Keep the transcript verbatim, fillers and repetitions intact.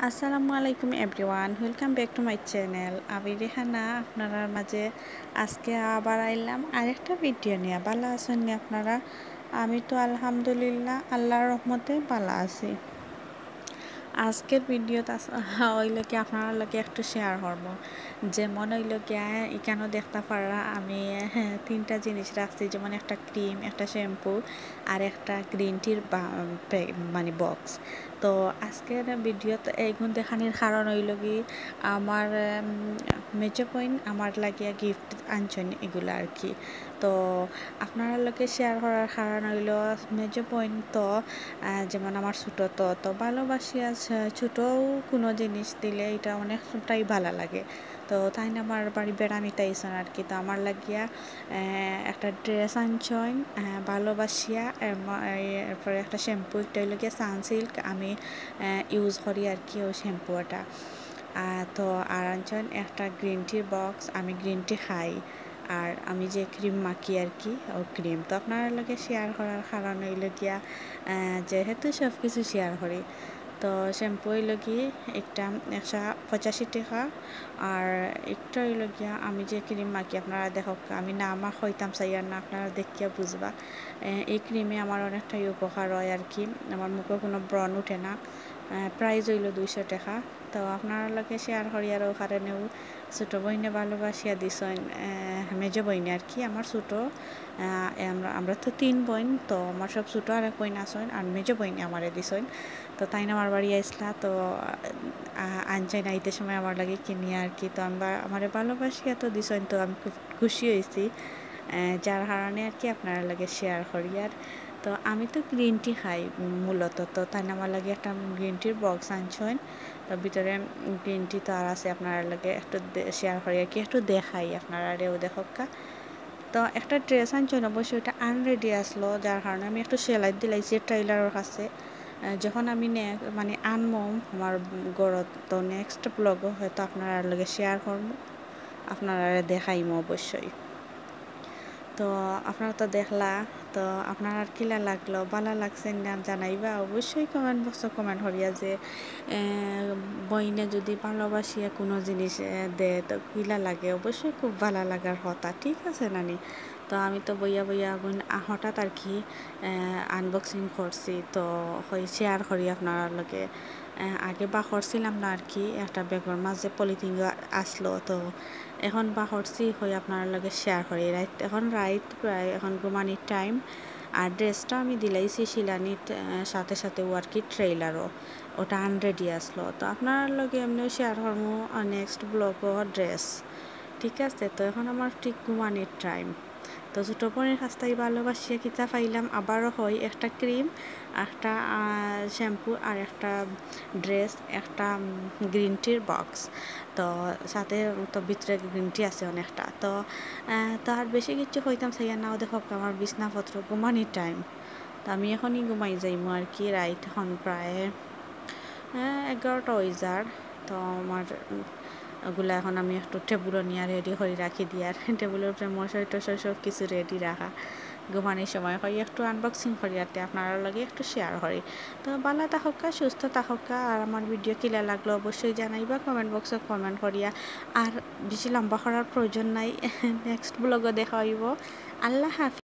আসসালামু আলাইকুম everyone, welcome back to my channel। আমি রেহানা আপনারার মাঝে আজকে আবার আইলাম আরেকটা ভিডিও নিয়া। ভালা আছইন নি আপনারা? আমি তো আলহামদুলিল্লাহ আল্লাহর রহমতে ভালা আছি। আজকের ভিডিওত আস-, অইলো কি আপনারার লগে একটু শেয়ার করমু। যেমন অইলো গিয়া ইকানো দেখতা পাররা আমি, হ্যাঁ, তিনটা জিনিস রাখছি, যেমন একটা ক্রিম, একটা শ্যাম্পু আর একটা গ্রিন টির বা-, প্যা-, মানে বক্স। তো আজকের ভিডিওত এইগুন দেখানির কারণ অইলো কি আমার, উম, মেজো বইন আমার লাগিয়া গিফট আনছইন এগুলা আর কি। তো আপনারার লগে শেয়ার করার কারণ অইলো মেজো বইন তো, আহ, যেমন আমার ছোটো তো, তো ভালোবাসিয়া ছ-, ছোটো কোনো জিনিস দিলে ইটা অনেকটাই ভালা লাগে। তো তাইন আমার বাড়ি বেড়ানিত আইছইন আর কি। তো আমার লাগিয়া, আহ, একটা ড্রেস আনছইন, আহ, ভালোবাসিয়া, এর ম-, এরপরে একটা শ্যাম্পু, একটা অইলো গিয়া সানসিল্ক, আমি, আহ, ইউজ করি আর কি ওই শ্যাম্পু ওটা। আহ, তো আর আনছইন একটা গ্রিন টির বক্স, আমি গ্রিন টি খাই। আর আমি যে ক্রিম মাখি আর কি, ও ক্রিম তো আপনারার লগে শেয়ার করার কারণ অইলো গিয়া, আহ, যেহেতু সব কিছু শেয়ার করি। তো শ্যাম্পু অইলো কি একটা একশো পঁচাশি টাকা, আর একটা অইলো গিয়া আমি যে ক্রিম মাখি, আপনারা দেখউক্কা, আমি নাম আর কইতাম চাইয়ার না, আপনারা দেখিয়া বুঝবা। আহ, এই ক্রিমে আমার অনেকটাই উপকার হয় আর কি, আমার মুখো কোনো ব্রণ উঠে না। আহ, প্রাইস অইলো দুইশো টাকা। তো আপনারার লগে শেয়ার করিয়ার অউ কারণেউ ছোটো বইনে ভালোবাসিয়া দিছইন, আহ, মেজো বইনে আর কি, আমার ছোটো, আহ, এ আমরা, আমরা তো তিন বইন, তো আমার সব ছোটো আরেক বইন আছইন, আর মেজো বইনে আমারে দিছইন। তো তাইন আমার বাড়ি আইছলা, তো, আহ, আনছইন আইতে সময় আমার লাগি কিনিয়া আর কি। তো আমি বা-, আমারে ভালোবাসিয়া তো দিছইন, তো আমি খুব খুশি অইছি, আহ, যার কারণে আর কি আপনারার লগে শেয়ার করিয়ার। তো আমি তো গ্রিন টি খাই মূলত, তো তাইন আমার লাগি একটা গ্রিন টির বক্স আনছইন। তো ভিতরে গ্রিন টি তো আর আছে, আপনারার লগে একটু দে-, শেয়ার করি আর কি, একটু দেখাই আপনারারেও দেখউক্কা। তো একটা ড্রেস আনছইন, অবশ্য ওটা আনরেডি আসলো, যার কারণে আমি একটু সেলাই দিলাইছি টেইলারর কাছে। আহ, যখন আমি নে-, মানে আনমু আমার ঘরো, তো নেক্সট ব্লগো হয়তো আপনারার লগে শেয়ার করমু, আপনারারে দেখাইমু অবশ্যই। তো আপনারা তো দেখলা, তো আপনারার কিলা লাগলো, ভালা লাগছে না জানাইবা অবশ্যই কমেন্ট বক্সো কমেন্ট করিয়া যে, এ, বইনে যদি ভালোবাসিয়া কোনো জিনিস, এ, দে তো কিলা লাগে, অবশ্যই খুব ভালা লাগার কথা, ঠিক আছে নানি? তো আমি তো বইয়া বইয়া আগুন, আ, হঠাৎ আর কি, এ, আনবক্সিং করছি, তো হয় শেয়ার করি আপনারার লগে। এ, আগে বা করছিলাম না আর কি, একটা ব্যাগর মাঝে পলিথিন আসলো, তো এখন বা করছি, হয় আপনারার লগে শেয়ার করি। রাইত, এখন রাইত প্রায়, এখন ঘুমানির টাইম। আর ড্রেসটা আমি দিলাইছি শিলানিত, আহ, সাথে সাথে work in trailer-ও, ওটা আনরেডি আসলো। তো আপনারার লগে এমনেও শেয়ার করমু, আহ, নেক্সট ব্লগো ড্রেস, ঠিক আছে? তো এখন আমার ঠিক ঘুমানির টাইম। তো ছোটো বইনর কাছ থাকি ভালোবাসিয়া কিতা পাইলাম, আবারও হয় একটা ক্রিম, একটা, আহ, শ্যাম্পু আর একটা ড্রেস, একটা, উম, গ্রিন টির বক্স। তো সাথে তো ভিতরে গ্রিন টি আছে অনেকটা। তো, আহ, তো আর বেশি কিছু কইতাম চাইয়ার না, অউ দেখউক্কা আমার বিছনাপত্র, ঘুমানির টাইম। তো আমি এখনই ঘুমাই যাইমু আর কি, রাইত এখন প্রায়, আহ, এগারোটা অই যার। তো আমার, উম, ওগুলা এখন আমি একটু টেবুলো নিয়া রেডি করি রাখি দিয়ার। টেবুলর উপরে মশারি টশারি সব কিছু রেডি রাখা। ঘুমানির সময় হয় একটু আনবক্সিং করি, আর তে আপনারার লগে একটু শেয়ার করি। তো ভালা থাকউক্কা, সুস্থ থাকউক্কা, আর আমার ভিডিও কিলা লাগলো অবশ্যই জানাইবা কমেন্ট বক্সো কমেন্ট করিয়া। আর বেশি লম্বা করার প্রয়োজন নাই, নেক্সট ব্লগো দেখা অইবো। আল্লাহ হাফিজ।